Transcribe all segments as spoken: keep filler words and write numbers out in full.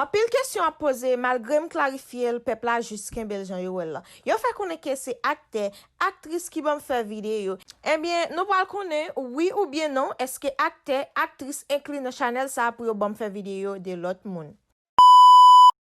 Anpil kesyon ap poze, malgre m klarifye l, pèp la jis kenbe l jan yo wè l lan. Yo fè konnen ke se aktè, aktris ki ban m fè videyo. Ebyen, nou pral konnen, wi oubyen non, èske aktè, aktris enkli nan chanèl sa a pou yo ban m fè videyo de lòt moun.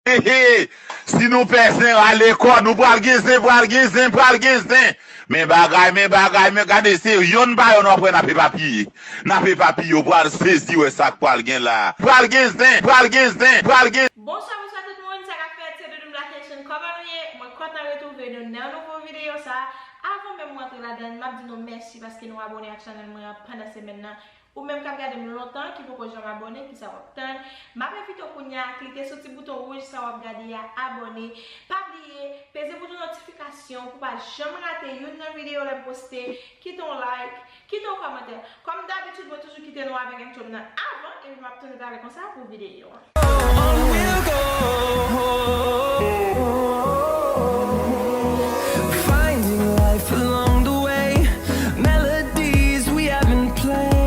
Hehe, si nou pè zen rale kò, nou pral gen zen, pral gen zen, pral gen zen. Men bagay, men bagay, men gade se yonn pa yonn w ap wè n ap epapiye. N ap epapiye, w pral sezi wè sa k pral gen la. Pral gen zen, pral gen zen, pral gen. Bonswa, bonswa tout moun, sa k ap fèt, se Doudoune Black Haitian, kòman nou ye? Mwen kontan retwouve nou nan nouvo videyo sa. Avan menm mwen antre ladan l, m ap di nou mèsi paske nou abòne ak chanèl mwen an pandan semèn nan. Ou menm k ap gade m lontan, ki poko janm abòne, kisa w ap tann? M ap envite w kounye a, klike sou ti bouton wouj sa w ap gade a, abòne. Pa bliye, peze bouton notifikasyon pou w pa janm rate youn nan videyo lè m poste. Kite yon like, kite yon kòmantè. Kòm dabitid, mwen toujou kite nou avèk entoum nan avan, epi m ap tounen talè konsa pou videyo an. Finding life along the way, melodies we haven't played.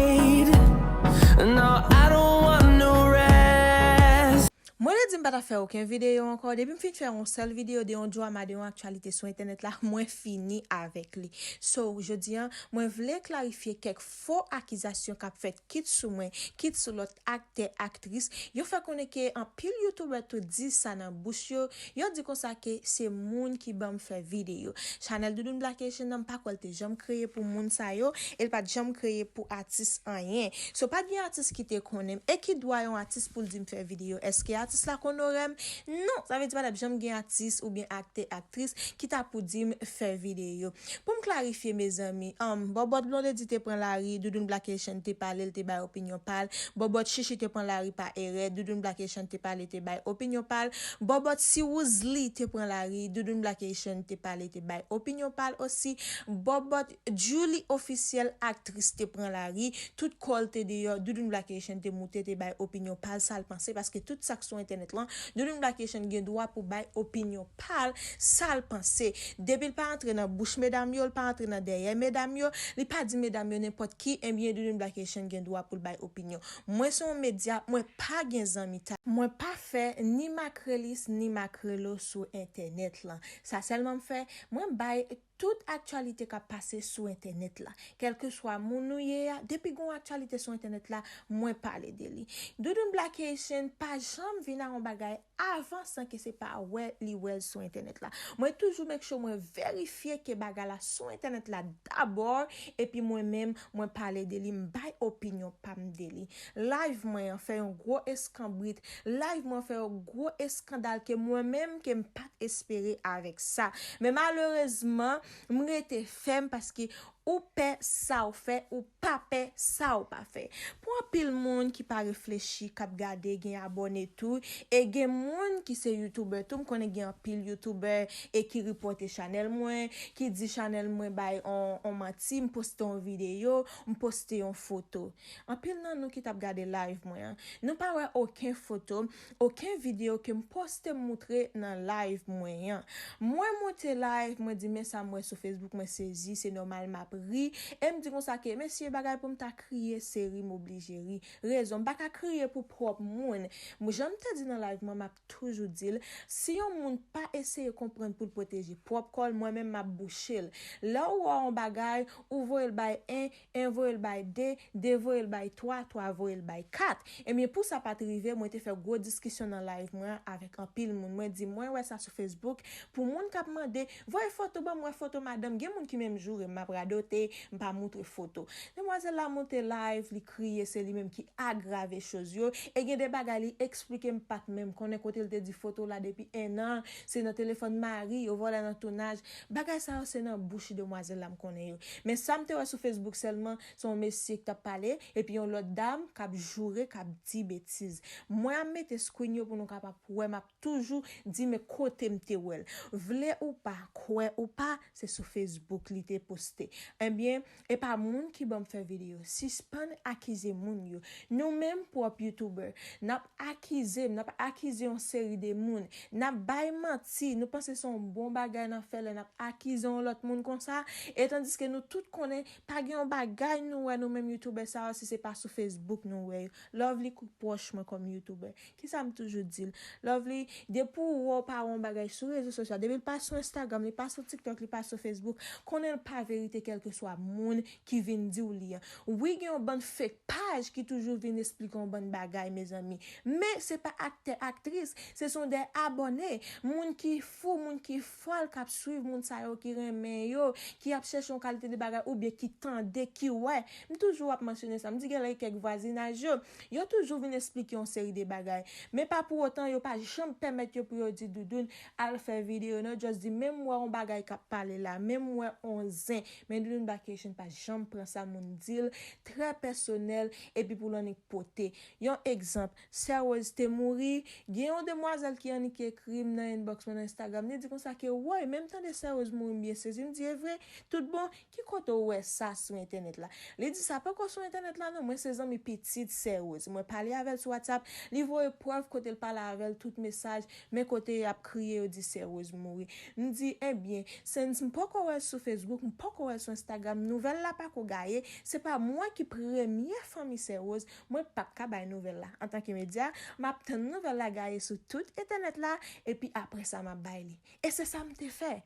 No, I don't want no rest. Mwen te di m pa t ap fè okenn videyo ankò. Depi m fin fè yon sèl videyo de yon drama, de yon aktyalite sou entènèt la, mwen fini avèk li. So, jodi a, mwen vle klarifye kèk fo akizasyon k ap fèt kit sou mwen, kit sou lòt aktè, aktris. Yo fè konnen ke anpil youtubè tou di sa nan bouch yo. Yo di konsa ke se moun ki ban m fè videyo. Chanèl Doudoune Black Haitian nan, m pa kwè l te janm kreye pou moun sa yo, e l pa t janm kreye pou atis anyen. So, pa t gen atis ki te konnen m. E ki dwa yon atis pou l di m fè videyo? Èske atis la k onore m? Non, sa vle di pa t ap janm gen atis oubyen aktè, aktris ki ta pou di m fè videyo. Pou m klarifye, mezanmi, um, Bòbòt Blondedy te pran lari, Doudoune Black Haitian te pale, l te bay opinyon pa l. Bòbòt Chichi te pran lari pa erè, Doudoune Black Haitian te pale, te bay opinyon pa l. Bòbòt Si Woozly te pran lari, Doudoune Black Haitian te pale, te bay opinyon pa l osi. Bòbòt Djouly Officiel, aktris, te pran lari, tout kò l te deyò, Doudoune Black Haitian te moute, te bay opinyon pa l, sa l panse, paske tout sa k sou entènèt lan, Doudoune Black Haitian gen dwa pou bay opinyon pa l, sa l panse. Depi l pa antre nan bouch medam yo, l pa antre nan dèyè medam yo, li pa di medam yo nenpòt ki, ebyen Doudoune Black Haitian gen dwa pou l bay opinyon. Mwen se yon medya, mwen pa gen zanmitay. Mwen pa fè ni makrelis ni makrelo sou entènèt lan. Sa sèlman m fè, mwen bay tout aktyalite k ap pase sou entènèt la. Kèlkeswa moun ou ye a, depi gen yon aktyalite sou entènèt la, mwen pale de li. Doudoune Black Haitian pa janm vin a yon bagay avan san ke se pa wè li wè l sou entènèt la. Mwen toujou make sure mwen verifye ke bagay la sou entènèt la dabò, epi mwen menm, mwen pale de li, m bay opinyon pa m de li. Live mwen an fè yon gwo eskanbrit. Live mwen fè yon gwo eskandal ke mwen menm ke m pa t espere avèk sa. Men malerezman, m rete fèm paske ou pè sa w fè, ou pa pè sa w pa fè. Pou anpil moun ki pa reflechi, k ap gade, gen abòne tou, e gen moun ki se youtubè tou, m konnen gen anpil youtubè e ki ripòte chanèl mwen, ki di chanèl mwen bay on, on manti, m poste yon videyo, m poste yon foto. Anpil nan nou ki t ap gade live mwen an, nou pa wè okenn foto, okenn videyo ke m poste m moutre nan live mwen an. Mwen moute live, mwen di men sa m wè sou Facebook, mwen sezi, se nòmal m ap ri. E m di konsa ke mesye bagay pou m ta kriye, se ri m oblije ri. Rezon, m pa ka kriye pou pwòp moun. Mwen, jan m te di nan live mwen, m ap toujou di l, si yon moun pa eseye konprann pou l pwoteje pwòp kò l, mwen menm m ap bouche l. Lè ou wè yon bagay, ou voye l bay en, en voye l bay de, de voye l bay twa, twa voye l bay kat. Ebyen, pou sa pa t rive, mwen te fè gwo diskisyon nan live mwen an avèk anpil moun. Mwen di, mwen wè sa sou Facebook. Pou moun k ap mande, voye foto ban m wè foto madanm. Gen moun ki menm joure m, m ap radote, m pa moutre foto. Demwazèl la monte live, li kriye, se li menm ki agrave choz yo. E gen de bagay li eksplike m pa t menm konnen kote l te di foto la depi en an, se nan telefòn mari yo vòlè nan tounaj. Bagay sa yo se nan bouch demwazèl la m konnen yo. Men sa m te wè sou Facebook sèlman, se yon mesye ki t ap pale, epi yon lòt dam k ap joure, k ap di betiz. Mwen ap mete screen yo pou nou kapab wè, m ap toujou di men kote m te wè l. Vle ou pa, kwè ou pa, se sou Facebook li te poste. Ebyen, e pa moun ki ban m fè videyo. Sispann akize moun yo. Nou menm pwòp YouTuber, n ap akize m, n ap akize yon seri de moun. N ap bay manti, nou panse se yon bon bagay n ap fè lè n ap akize yon lòt moun konsa. E tandiske nou tout konnen, pa gen yon bagay nou wè nou menm YouTuber sa yo si se pa sou Facebook nou wè yo. Lovely kou pwòch mwen kòm YouTuber. Kisa m toujou di l? Lovely, depi w wè w pa wè yon bagay sou rezo sosyal, depi l pa sou Instagram, li pa sou TikTok, li pa sou Facebook, konnen l pa verite kèlkeswa moun ki vin di w li an. Wi, gen yon bann fake paj ki toujou vin esplike yon bann bagay, mezanmi. Men se pa aktè, aktris, se son de abòne, moun ki fou, moun ki fòl k ap swiv moun sa yo ki renmen yo, ki ap chèche yon kalite de bagay oubyen ki tande, ki wè. M toujou ap mansyone sa. M di genlè kèk vwazinaj yo, yo toujou vin esplike yon seri de bagay. Men pa pou otan yo pa janm pèmèt yo pou yo di Doudoun al fè videyo, non, just di menm wè yon bagay k ap pale la, menm wè yon zen. Men Doudoun Vacation pa janm pran sa moun di l, trè pèsonèl, epi pou l annik pote. Yon egzanp, Sè Rose te mouri, gen yon demwazèl ki annik ekri m nan inbox mwen nan Instagram, li di konsa ke, woy, men m tande Sè Rose mouri, m byen sezi, m di, e vre? Tout bon? Ki kote w wè sa sou entènèt la? Li di sa poko sou entènèt la non, mwen se zanmi pitit Sè Rose. Mwen pale avè l sou WhatsApp, li voye prèv kote l pale avè l, tout mesaj, men kote y ap kriye yo di Sè Rose mouri. M di, ebyen, since m poko wè l sou Facebook, m poko wè l sou Instagram, nouvèl la pako gaye, se pa mwen ki premye fanmi Sè Rose, mwen p ap ka bay nouvèl la. Antanke medya, m ap tann nouvèl la gaye sou tout entènèt la, epi apre sa m ap bay li. E se sa m te fè.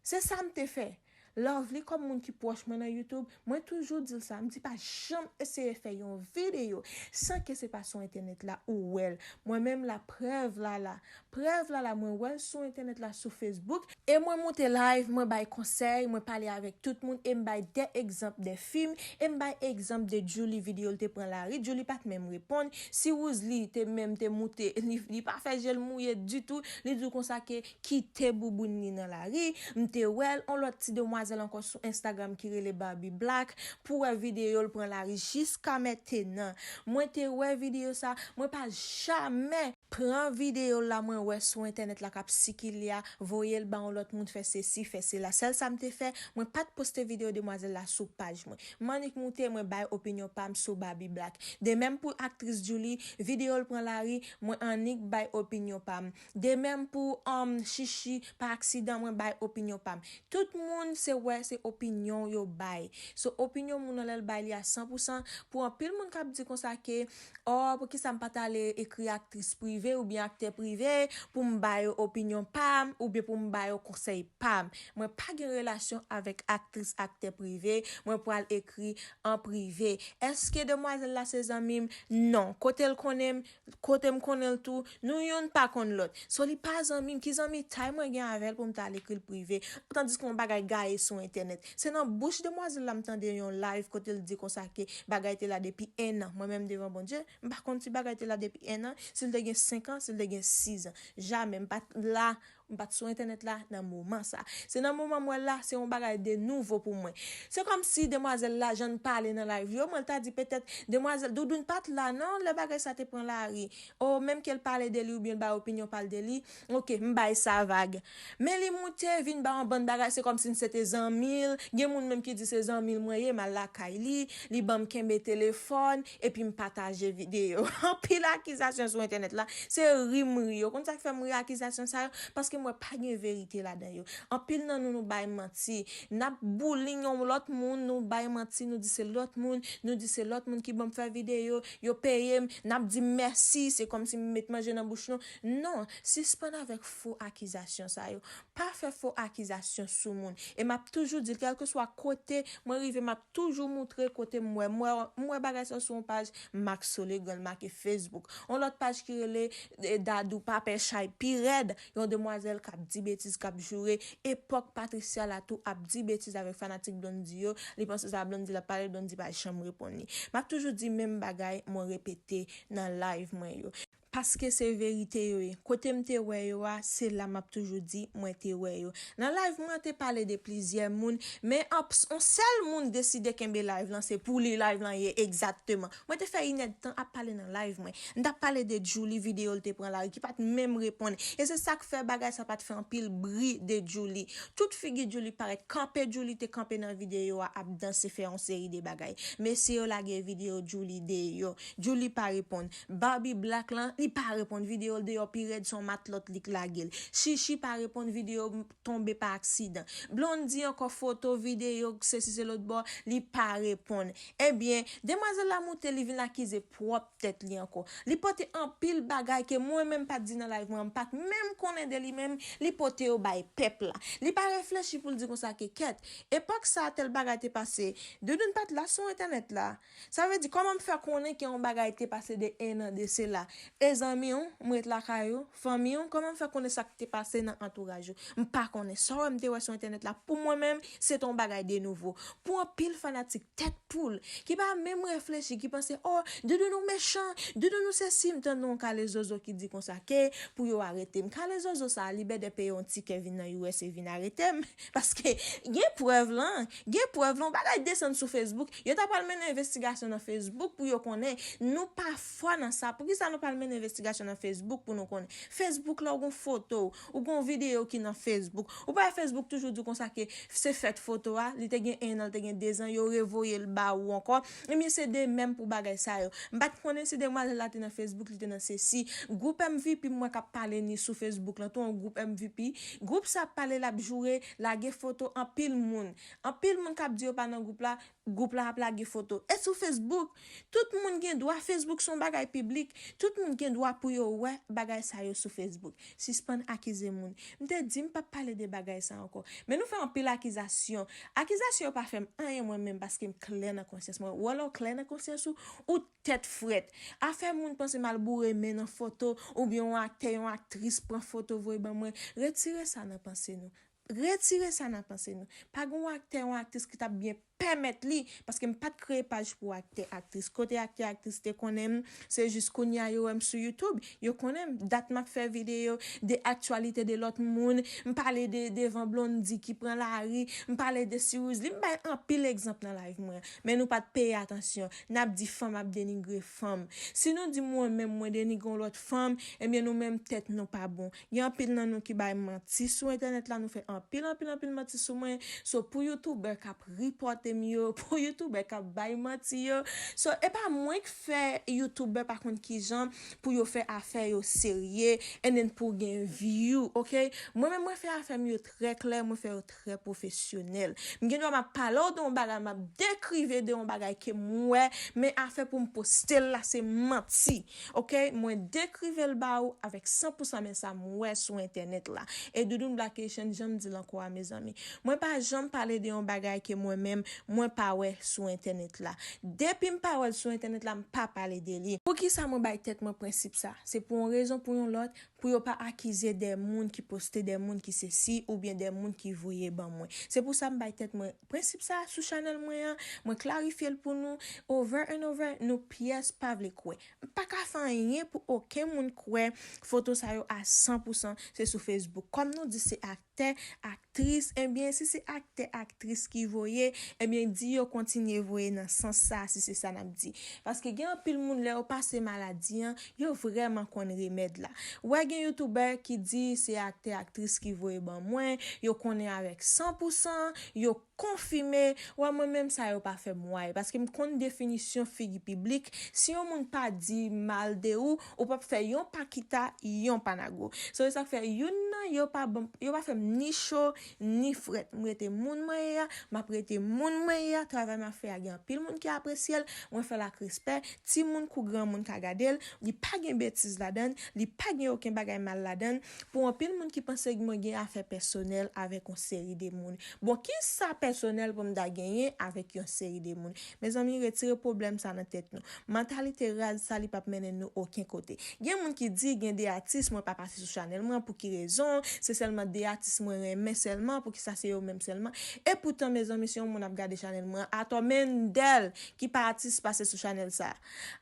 Se sa m te fè. Lovely, kòm moun ki pwòch mwen nan YouTube, mwen toujou di l sa. M di pa janm eseye fè yon videyo san ke se pa sou entènèt la ou wè l. Mwen menm la, prèv la la. Prèv la la, mwen wè l sou entènèt la, sou Facebook. E mwen moute live, mwen bay konsèy, mwen pale avèk tout moun, e m bay de egzanp de fim, e m bay egzanp de Julie videyo l te pran lari. Julie pa t menm reponn. Si Wouzli te menm te moute, li, li pa fè je l mouye ditou. Li di w konsa ke kite bouboun li nan lari. M te wè l, on lòt ti demwazèl ankò sou Instagram ki rele Barbie Black, pou wè videyo l pran lari jiska mentenan. Mwen te wè videyo sa, mwen pa jamè pran videyo la mwen wè sou entènèt la k ap sikile a, voye l ba on lòt moun, fè sesi, fè sela. Sèl sa m te fè, mwen pa t poste videyo demwazèl la sou paj mwen. M annik moute, mwen bay opinyon pa m sou Barbie Black. De menm pou aktris Julie, videyo l pran lari, mwen annik bay opinyon pa m. De menm pou um, Chichi, pa aksidan mwen bay opinyon pa m. Tout moun se wè se opinyon yo bay. So opinyon moun nan lè l bay li a san pou san. Pou anpil moun k ap di konsa ke, oh, poukisa m pa t ale ekri aktris prive oubyen aktè prive pou m ba yo opinyon pa m oubyen pou m ba yo konsèy pa m? Mwen pa gen relasyon avèk aktris, aktè prive, mwen pral ekri an prive. Èske demwazèl la se zanmi m? Non. Kote l konnen m? Kote m konnen l tou, nou youn pa konn lòt. So li pa zanmi m, ki zanmitay mwen gen avè l pou m ta al ekri l prive? Tandiske yon bagay gaye sou entènèt. Se nan bouch demwazèl la m tande yon live kote l di konsa ke bagay te la depi en an. Mwen menm devan Bondye, m pa konn si bagay te la depi en an, si l te gen senk an, si l te gen sis an. Jamè, m pa t la, m pa t sou entènèt la nan moman sa. Se nan moman m wè l la, se yon bagay de nouvo pou mwen. Se kòmsi demwazèl la, jan n pale nan live yo, mwen ta di petèt demwazèl Doudoun pa t la non, lè bagay sa te pran lari. O, menm ke l pale de li oubyen l bay opinyon pa l de li, oke, m bay sa vag. Men li moute, vin bay yon bann bagay, se kòmsi n se te zanmi l. Gen moun menm ki di se zanmi l mwen ye, m al lakay li, li ban m kenbe telefòn, epi m pataje videyo. Anpil akizasyon sou entènèt la, se ri m ri. Ou konn sa k fè m ri akizasyon sa yo? Paske m wè pa gen verite ladan yo. Anpil nan nou, nou bay manti. N ap bullying yon lòt moun, nou bay manti, nou di se lòt moun, nou di se lòt moun ki ban m fè videyo, yo peye m, n ap di m mèsi, se kòmsi m met manje nan bouch nou. Non, sispann avèk fo akizasyon sa yo. Pa fè fo akizasyon sou moun. E m ap toujou di l, kèlkeswa kote mwen rive, m ap toujou moutre kote m wè. M wè, m wè bagay sa sou yon paj, m ak Solegan, l make Facebook. Yon lòt paj ki rele, eh, Dadou pa pè chay pi rèd. Yon demwazèl k ap di betiz, k ap joure. Epòk Patricia la tou ap di betiz avèk fanatik Blondy yo. Li panse sa Blondy la pale, Blondy pa janm reponn li. M ap toujou di menm bagay, mwen repete nan live mwen yo. paske se verite yo ye. Kote m te wè yo a, se la m ap toujou di mwen te wè yo. Nan live mwen, te pale de plizyè moun, men yon sèl moun deside kenbe live lan, se pou li live lan ye egzakteman. Mwen te fè inèdtan ap pale nan live mwen. M t ap pale de Djouly, videyo l te pran lari, ki pa t menm reponn. E se sa k fè bagay sa pa t fè anpil bri de Djouly. Tout figi Djouly parèt kanpe, Djouly te kanpe nan videyo a ap danse, fè yon seri de bagay. Mesye yo lage videyo Djouly deyò. Djouly pa reponn. Barbie Black lan, li pa reponn. Videyo l deyò pi rèd, se yon matlòt li k lage l. Chichi pa reponn, videyo tonbe pa aksidan. Blondy ankò, foto, videyo, sesi se lòt bò, li pa reponn. Ebyen, demwazèl la moute, li vin akize pwòp tèt li ankò. Li pote anpil bagay ke mwen menm pa t di nan live mwen, m pa t menm konnen de li menm, li pote yo bay pèp la. Li pa reflechi pou l di konsa ke kèt, epòk sa tèl bagay te pase, Doudoun pa t la sou entènèt la. Sa vle di, kòman m fè konnen ke yon bagay te pase de en an de sela? E zanmi w, m ret lakay ou, fanmi w, kòman m fè konnen sa k te pase nan antouraj ou? M pa konnen. Sa w wè m te wè sou entènèt la, pou mwen menm, se te yon bagay de nouvo. Pou anpil fanatik tèt poul, ki pa menm reflechi, ki panse, "Oh, Doudoun ou mechan, Doudoun ou sesi," m tande yon kale zozo ki di konsa ke pou yo arete m. Kale zozo sa a, li bèdè peye yon tikè vin nan U S A vin arete m. Paske gen prèv lan, gen prèv lan, yon bagay desann sou Facebook, yo ta pral mennen envestigasyon nan Facebook pou yo konnen. Nou pa fò nan sa. Poukisa nou pral mennen envestigasyon nan Facebook pou nou konnen? Facebook la, ou gon foto, ou gon videyo ki nan Facebook. Ou pa wè Facebook toujou di konsa ke se fèt foto a, li te gen en an, li te gen dezan, yo revoye l ba ou ankò. Ebyen, se de menm pou bagay sa yo. M pa t konnen si demwazèl la te nan Facebook, li te nan sesi. Gwoup M V P, m wè k ap pale ni sou Facebook lan tou, yon gwoup M V P. Gwoup sa ap pale, l ap joure, lage foto anpil moun. Anpil moun k ap di yo pa nan gwoup la, gwoup la ap lage foto. E sou Facebook, tout moun gen dwa, Facebook se yon bagay piblik, tout moun gen dwa pou yo wè bagay sa yo sou Facebook. Sispann akize moun. M te di m p ap pale de bagay sa ankò. Men nou fè anpil akizasyon. Akizasyon yo pa fè m anyen mwen menm paske m klè nan konsyans mwen. Ou wè lè w klè nan konsyans ou, ou tèt frèt. Afè moun panse m al boure men nan foto, oubyen yon aktè, yon aktris pran foto voye ban mwen. Retire sa nan panse nou. Retire sa nan panse nou. Pa gen yon aktè, yon aktris ki t ap byen pèmèt li, paske m pa t kreye paj pou aktè, aktris. Kote aktè, aktris te konnen m, se jis kounye a yo wè m sou YouTube. Yo konnen m, dat m ap fè videyo de aktyalite de lòt moun. M pale de devan Blondy ki pran lari, m pale de Sirus Lee, m bay anpil egzanp nan live mwen. Men nou pa t peye atansyon. N ap di fanm ap denigre fanm. Si nou di mwen menm mwen denigre yon lòt fanm, ebyen nou menm tèt nou pa bon. Gen anpil nan nou ki bay manti sou entènèt la, nou fè anpil, anpil, anpil manti sou mwen. So, pou youtubè k ap ripòte m yo, pou youtubè k ap bay manti yo. So, e pa mwen k fè youtubè pa konn kijan pou yo fè afè yo serye, and then pou gen view, ok? Mwen menm, mwen fè afè m yo trè klè, mwen fè yo trè pwofesyonèl. M gen dwa m ap pale w de yon bagay, m ap dekrive de yon bagay ke m wè, men afè pou m poste l la, se manti. Ok, mwen dekrive l ba ou avèk san pou san, men sa m wè sou entènèt la. E Doudoune Black Haitian, jan m di l ankò a, mezanmi, mwen pa janm pale de yon bagay ke mwen menm, mwen pa wè sou entènèt la. Depi m pa wè l sou entènèt la, m pa pale de li. Poukisa mwen bay tèt mwen prensip sa? Se pou yon rezon, pou yon lòt, pou yo pa akize de moun ki poste, de moun ki sesi, oubyen de moun ki voye ban mwen. Se pou sa m bay tèt mwen prensip sa sou chanèl mwen an, mwen klarifye l pou nou, over and over, nou pyès pa vle kwè. M pa ka fè anyen pou okenn moun kwè foto sa yo a san pou san se sou Facebook. Kòm nou di se aktè, aktris, ebyen, si se aktè, aktris ki voye, ebyen, di yo kontinye voye nan sans sa, si se sa n ap di. Paske gen anpil moun, lè yo pase maladi an, yo vrèman konn remèd la. Ou wè gen youtubè ki di se aktè, aktris ki voye ban mwen, yo konnen avèk san pou san, yo konfime, wè mwen menm sa yo pa fè m wè, paske m konn definisyon figi piblik. Si yon moun pa di mal de ou, ou p ap fè yon pa kita, yon pa nago. So, e sa k fè youn nan yo pa ban, yo pa fè m ni cho, ni frèt. M rete moun mwen ye a, m ap rete moun mwen ye a. Travay m ap fè a, gen anpil moun ki apresye l, mwen fè l ak respè. Timoun kou granmoun ka gade l, li pa gen betiz ladan l, li pa gen okenn bagay mal ladan l. Pou anpil moun ki panse mwen gen afè pèsonèl avèk yon seri de moun. Bon, kisa pèsonèl pou m ta genyen avèk yon seri de moun. Mezanmi, retire pwoblèm sa nan tèt nou. Mantalite raz sa, li p ap mennen nou okenn kote. Gen moun ki di, gen de atis mwen pa pase sou chanèl mwen, pou ki rezon? Se sèlman de atis mwen renmen sèlman, pou ki sa se yo menm sèlman? E poutan, mezanmi, si yon moun ap gade chanèl mwen, atò Mendel ki pa atis pase sou chanèl sa.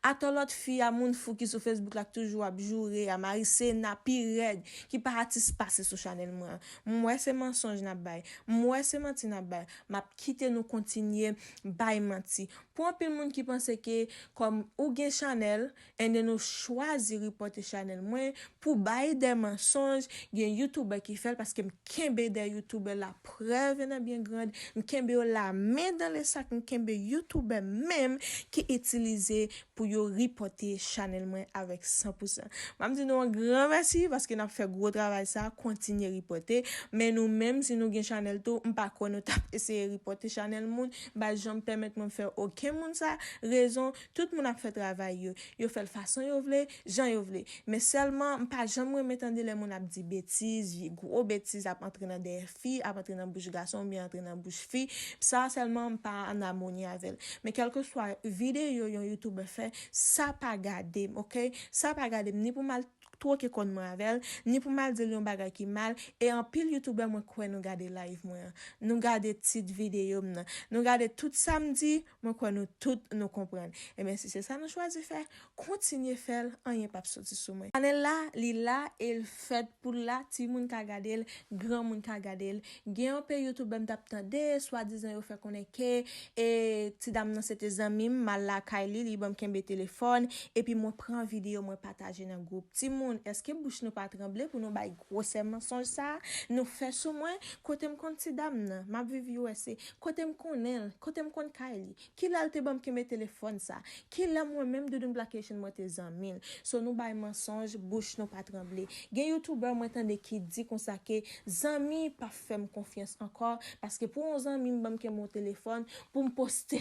Atò lòt fi a, moun fou ki sou Facebook la, k toujou ap joure a, Marisena, pi rèd, ki pa atis pase sou chanèl mwen. M wè se mansonj n ap bay. M wè se manti n ap bay. M ap kite nou kontinye bay manti. Pou anpil moun ki panse ke kòm ou gen chanèl, and then ou chwazi ripòte chanèl mwen pou bay de mansonj, gen youtubè ki fè l paske m kenbe de youtubè la preuve en est bien grande, m kenbe yo la men dan le sak, m kenbe youtubè menm ki itilize pou yo ripòte chanèl mwen avèk san pou san. M ap di nou yon gran mèsi paske n ap fè gwo travay sa, kontinye ripòte. Men nou menm, si nou gen chanèl tou, m pa kwè nou t ap eseye ripòte chanèl moun. M pa janm pèmèt mwen fè okenn moun sa. Rezon, tout moun ap fè travay yo. Yo fè l fason yo vle, jan yo vle. Men sèlman, m pa janm renmen tande lè moun ap di betiz, gwo betiz ap antre nan dèyè fi, ap antre nan bouch gason oubyen antre nan bouch fi. Sa sèlman, m pa an amoni avè l. Men kèlkeswa videyo yon youtubè fè, sa pa gade m, oke? Sa pa gade m, ni pou m al twoke kòn mwen avè l, ni pou m al di l yon bagay ki mal. E anpil youtubè mwen kwè nou gade live mwen an. Nou gade tit videyo m nan. Nou gade tout sa m di, mwen kwè nou tout nou konprann. Ebyen, si se sa nou chwazi fè, kontinye fè l, anyen p ap soti sou mwen. Chanèl la, li la e l fèt pou l la, timoun ka gade l, granmoun ka gade l. Gen yon pe youtubè m t ap tande, swadizan yo fè konnen ke, e, ti dam nan se te zanmi m, m al lakay li, li ban m kenbe telefòn, epi mwen pran videyo, mwen pataje nan gwoup. Timoun, èske bouch nou pa tranble pou nou bay gwosè mansonj sa a? Nou fè sou mwen, kote m konn ti dam nan, m ap viv U S A, kote m konnen l, kote m konn kay li, kilè l te ban m kenbe telefòn sa, kilè mwen menm Doudoune Black Haitian mwen te zanmi l. So nou bay mansonj, bouch nou pa tranble. Gen youtubè mwen tande ki di konsa ke zanmi pa fè m konfyans ankò, paske pou yon zanmi m ban m kenbe yon telefòn, pou m poste,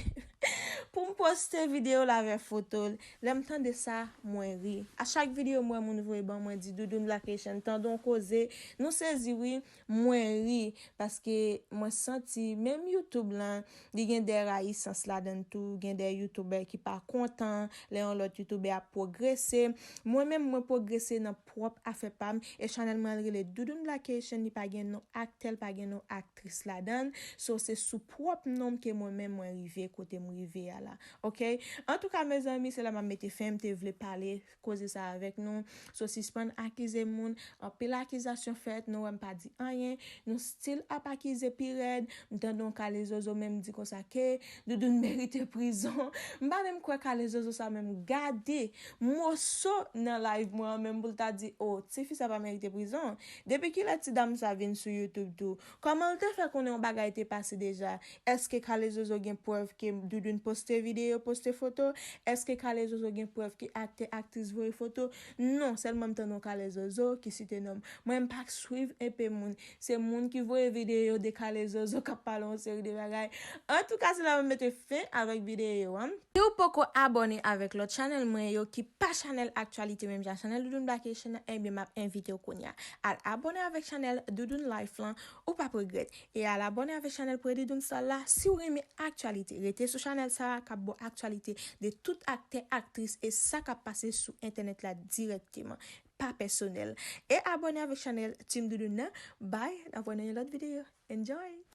pou m poste videyo l avè foto l. Lè m tande sa, mwen ri. A chak videyo m wè moun voye ban mwen di, Doudoune Black Haitian, tande yon koze, nou sezi wi, mwen ri, paske mwen santi menm YouTube lan, li gen de rayisans ladan l tou, gen de youtubè ki pa kontan lè yon lòt youtubè ap pwogrese. Mwen menm, mwen pwogrese nan pwòp afè pa m, e chanèl mwen an rele Doudoune Black Haitian, li pa gen non aktè, li pa gen non aktris ladan l. So, se sou pwòp non m ke mwen menm mwen rive kote m rive a la. Oke? Antouka, mezanmi, se la m ap mete fen, m te vle pale koze sa avèk nou. So, sispann akize moun. Anpil akizasyon fèt, nou wè m pa di anyen. Nou still ap akize pi rèd. M tande yon Kalezozo menm di konsa ke Doudoune merite prizon. M pa menm kwè Kalezozo sa menm gade moso nan live mwen an menm pou l ta di, o, tifi sa pa merite prizon. Depi kilè ti dam sa vin sou YouTube tou? Kòman l te fè konnen yon bagay te pase deja? Èske Kalezozo gen prèv ke Doudoune poste videyo, poste foto? Èske Kalezozo gen prèv ke aktè, aktris voye foto? Non, sèlman m tande yon Kalezozo ki site non m. Mwen, m pa swiv enpe moun. Se moun ki voye videyo de Kalezozo k ap pale yon seri de bagay. Antouka, se la m mete fen avèk videyo an. Si w poko abòne avèk lòt chanèl mwen yo ki pa chanèl aktyalite menm jan chanèl Doudoune Black Haitian nan, ebyen, m ap envite w kounye a. Al abòne avèk chanèl Doudoune Life lan, ou p ap regrèt. E al abòne avèk chanèl Predi Dounstyle la, si w renmen aktyalite. Rete sou chanèl sa a k ap ba w aktyalite de tout aktè, aktris e sa k ap pase sou entènèt la dirèkteman, pa pèsonèl. E abòne avèk chanèl Team Doudoune nan. Bye, n ap wè nan yon lòt videyo. Enjoy!